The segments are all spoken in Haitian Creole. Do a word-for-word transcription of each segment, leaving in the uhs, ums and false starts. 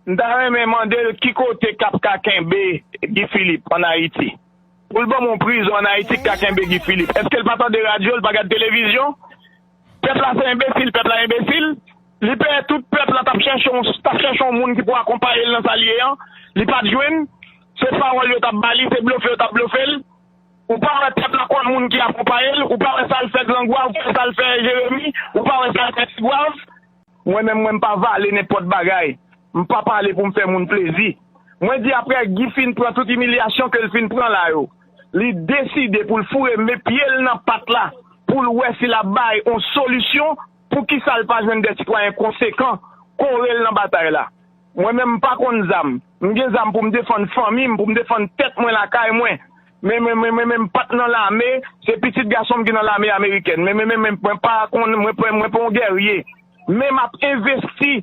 M ta renmen mande l ki kote k ap ka kenbe Guy Philippe ann Ayiti. Pou l ban m yon prizon ann Ayiti k ka kenbe Guy Philippe. Èske l pa tande radyo, l pa gad televizyon? Pèp la se enbesil, pèp la enbesil. Li pè tout pèp la t ap chèche yon, t ap chèche yon moun ki pou akonpaye l nan sa l ye an. Li pa t jwenn. Se pawòl yo t ap ba li, se blofe yo t ap blofe l. Ou pa wè pèp la konn moun ki akonpaye l, ou pa wè sa l fè Grangwav, ou pa wè sa l fè Jeremi, ou pa wè sa l fè Tigwav. Mwen menm, mwen m pa vale nenpòt bagay. M pa pale pou m fè moun plezi. Mwen di apre Guy fin pran tout imilyasyon ke l fin pran la yo, li deside pou l foure men pye l nan pat la, pou l wè si l ap bay yon solisyon, poukisa l pa jwenn de sitwayen konsekan kore l nan batay la. Mwen menm m pa konn zam. M gen zam pou m defann fanmi m, pou m defann tèt mwen lakay mwen. Men mwen men mwen men m pa t nan lame, se pitit gason m ki nan lame amerikèn. Men men men men mwen pa konn, mwen pa mwen pa yon gèrye. Men m ap envesti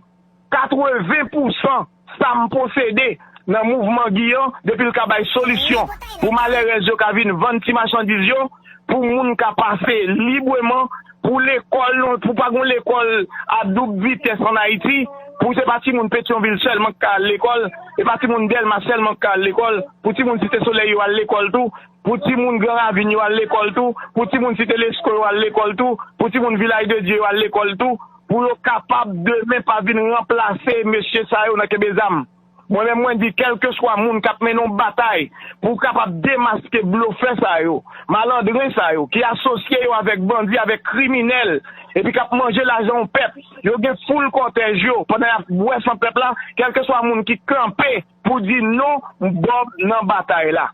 katreven pousan sa m posede nan mouvman Guy an, depi l ka bay solisyon pou malèrèz yo ka vin vann ti machandiz yo, pou moun ka pase libreman, pou lekòl, pou pa gen lekòl a doub vitès ann Ayiti, pou se pa timoun Petyonvil sèlman k ka al lekòl, e pa timoun Dèlma sèlman k ka al lekòl, pou timoun Site Solèy yo al lekòl tou, pou timoun Gran Ravin yo al lekòl tou, pou timoun Site Lesko yo al lekòl tou, pou timoun Vilaj de Dye yo al lekòl tou, pou yo kapab demen pa vin ranplase mesye sa yo nan kenbe zam. Mwen menm mwen di, kèlkeswa moun k ap mennen yon batay pou kapab demaske blofè sa yo, malandren sa yo, ki asosye yo avèk bandi, avèk kriminèl, epi k ap manje lajan yon pèp, yo gen foul kòtèj yo pandan y ap bwè san pèp la, kèlkeswa moun ki kanpe pou di non, Bob nan batay la.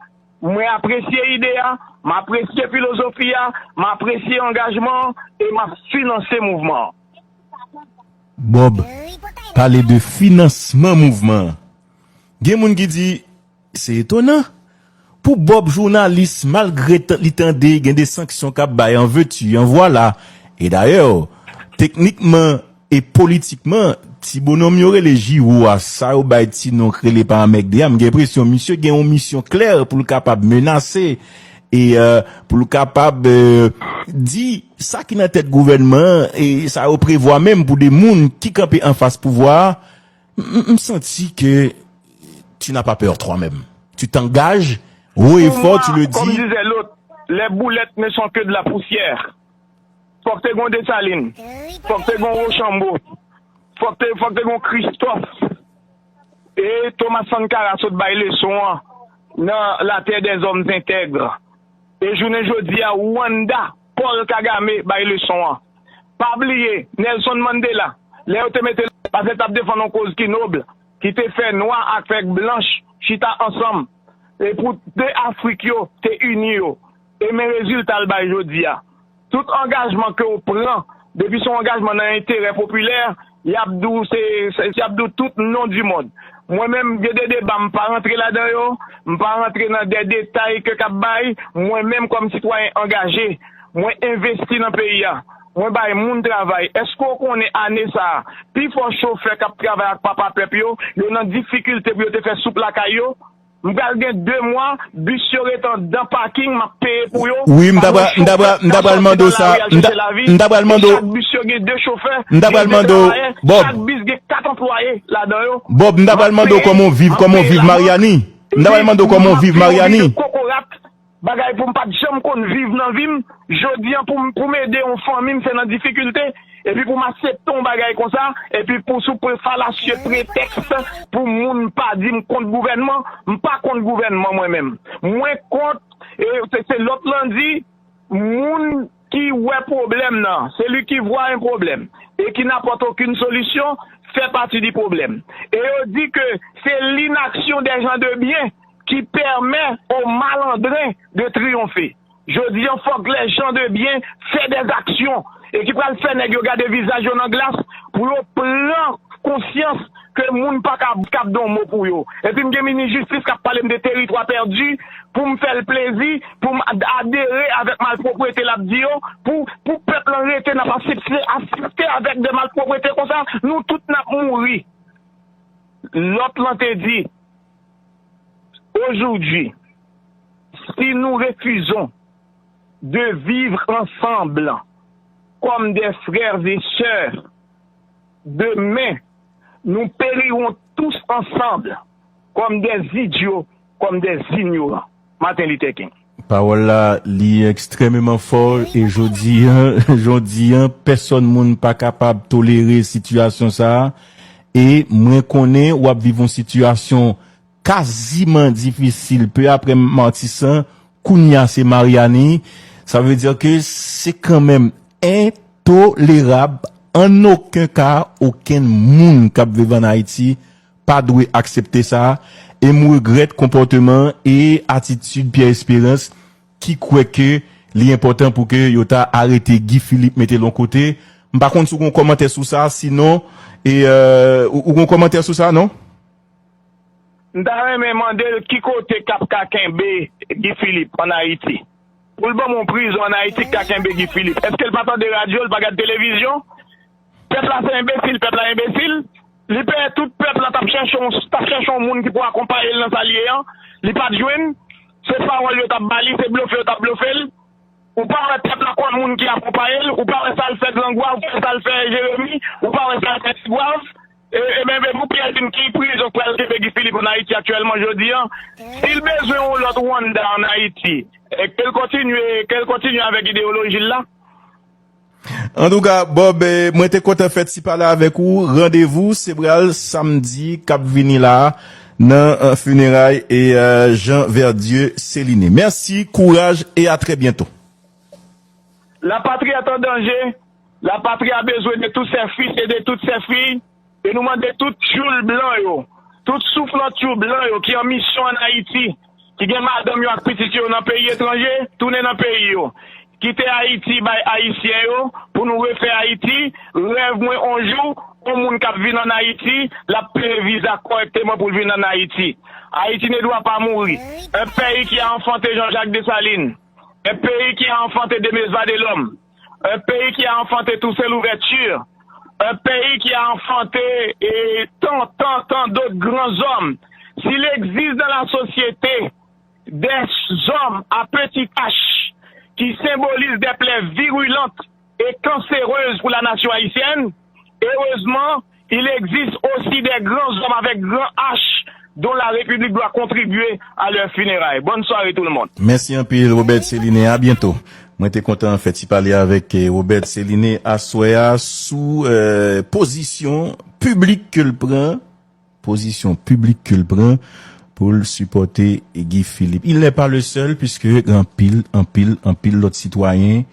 Mwen apresye ide a, m apresye filozofi a, m apresye angajman an, e m ap finanse mouvman an. Bob pale de finansman mouvman an. Gen moun ki di, se etonan. Pou Bob jounalis, malgre li tande gen de sanksyon k ap bay an veti, an vwala. E dayè, teknikman e politikman, ti bononm yo rele Jiwo a, sa yo bay ti non k rele pa anmègde a, m gen enpresyon misye gen yon misyon klè pou l kapab menase e pou l kapab di sa ki nan tèt gouvènman an e sa yo prevwa menm pou de moun ki kanpe anfas pouvwa a. M santi ke tu n'as pas peur toi-même. Tu t'engages haut et fort, tu le dis. Comme disait l'autre, les boulettes ne sont que de la poussière. Fòk te gon Desalin, fòk te gon Wochanbo, fòk te fòk te gon Kristòf. E Thomas Sankara sot bay leson an nan La Terre des Hommes Intègres. E jounen jodi a Rwanda, Paul Kagame bay leson an. Pa bliye Nelson Mandela, lè yo te mete l, paske l t ap defann yon koz ki nob, ki te fè nwa ak fè blanch chita ansanm, e pou de Afrik yo te ini yo. E men rezilta l bay jodi a. Tout angajman ke w pran, depi se yon angajman nan enterè popilè, y ap di w se, se y ap di w tout non du monde. Mwen menm, gen de deba m pa rantre ladan yo, m pa rantre nan de detay ke k ap bay, mwen menm kòm sitwayen angaje, mwen envesti nan peyi a, mwen bay moun travay. Èske w konnen ane sa a, pifò chofè k ap travay ak papa pèp yo, yo nan difikilte pou yo te fè soup lakay yo? M pral gen de mwa, bis yo ret anndan paking, m ap peye pou yo. Wi, m ta pral, m ta pral, m ta pral mande w sa. M ta, m ta pral mande w. Chak bis yo gen de chofè, m ta pral mande w, Bob. Chak bis gen kat anplwaye ladan yo. Bob, m ta pral mande w kòman w viv, kòman w viv Maryani. M ta pral mande w kòman w viv Maryani. Kokorat, bagay pou m pa t janm konn viv nan vi m, jodi an pou m, pou m ede yon fanmi m se nan difikilte, epi pou m aksepte yon bagay konsa, epi pou sou pre, falasye pretèks pou moun pa di m kont gouvènman, m pa kont gouvènman mwen menm. Mwen kont, e se, se lòt lan di, moun ki wè pwoblèm nan, celui qui voit un problème et qui n'apporte aucune solution fait partie du problème. E yo di ke c'est l'inaction des gens de bien qui permet aux malandrins de triompher. Jodi an, fòk les gens de bien fè des actions e ki pral fè nèg yo gade vizaj yo nan glas pou yo pran konsyans ke moun pa ka, ka ap don mo pou yo. Epi m gen minis jistis k ap pale m de teritwa pèdi pou m fè l plezi, pou m ad-, adere avèk malpwoprete l ap di yo, pou, pou pèp lan rete n ap asiste, asiste avèk de malpwoprete konsa, nou tout n ap mouri. Lòt lan te di, aujourd'hui, si nous refusons de vivre ensemble comme des frères et sœurs, demain, nous périrons tous ensemble comme des idiots, comme des ignorants. Martin Luther King. Pawòl la, li ekstrèmeman fò e jodi an, jodi an, pèsòn moun pa kapab tolere sitiyasyon sa a. E mwen konnen w ap viv yon sitiyasyon kaziman difisil, pe apre Matisan, kounye a se Maryani. Sa vle di ke se kanmenm entolerab, an okenn ka, okenn moun k ap viv an Ayiti pa dwe aksepte sa. E m regrèt konpòteman e atitid Pierre Espérance ki kwè ke li enpòtan pou ke yo ta arete Guy Philippe, mete l yon kote. M pa konn si w gen yon kòmantè sou sa, sinon, e, euh, ou, ou gen yon kòmantè sou sa, non? M ta renmen mande l ki kote k ap ka kenbe Guy Philippe ann Ayiti. Pou l ban m yon prizon ann Ayiti k ka kenbe Guy Philippe. Èske l pa tande radyo, l pa gad televizyon? Pèp la se enbesil, pèp la enbesil. Li peye tout pèp la t ap chèche yon, t ap chèche yon moun ki pou akonpaye l nan sa l ye an. Li pa t jwenn. Se pawòl yo t ap ba li, se blofe yo t ap blofe l. Ou pa wè pèp la konn moun ki akonpaye l, ou pa wè sa l fè Grangwav, ou pa wè sa l fè Jeremi, ou pa wè sa l fè Tigwav. E, e men, men pou Pierre vin ki prizon k pral kenbe Guy Philippe ann Ayiti aktyèlman jodi an. Si l bezwen yon lòt Rwanda ann Ayiti, e ke l kontinye, ke l kontinye avèk ideyoloji l la. Antouka, Bob, eh, mwen te kontan fè ti pale avèk ou. Randevou se pral samdi k ap vini la a nan eh, fineray e eh, Jean Verdieu Céliné. Mèsi, kouraj e a trè byento. La patrie est en danger. La patrie a besoin de tous ses fils et de toutes ses filles. E nou mande tout tchoul blan yo, tout souflantchou blan yo ki an misyon ann Ayiti, ki gen madanm yo ak pitit yo nan peyi etranje, tounen nan peyi yo. Kite Ayiti bay Ayisyen yo pou nou refè Ayiti. Rèv mwen, on jou, on moun k ap vin ann Ayiti, l ap peye viza kòrèkteman pou l vin ann Ayiti. Haïti ne doit pas mourir. Un pays qui a enfanté Jean-Jacques Dessalines, un pays qui a enfanté Denis Vadelhomme, un pays qui a enfanté Toussaint Louverture, un pays qui a enfanté et tant, tant, tant d'autres grands hommes. S'il existe dans la société des hommes à petits H qui symbolisent des plaies virulentes et cancéreuses pour la nation haïtienne, heureusement, il existe aussi des grands hommes avec grand H dont la République doit contribuer à leurs funérailles. Bonne soirée tout le monde. Mèsi anpil, Robert Céliné. A byento. Mwen te kontan fè ti pale avèk eh, Robert Céliné aswè a sou eh, pozisyon piblik ke l pran, pozisyon piblik ke l pran pou l sipòte Guy Philippe. Il n'est pas le seul, puiske gen anpil, anpil, anpil lòt sitwayen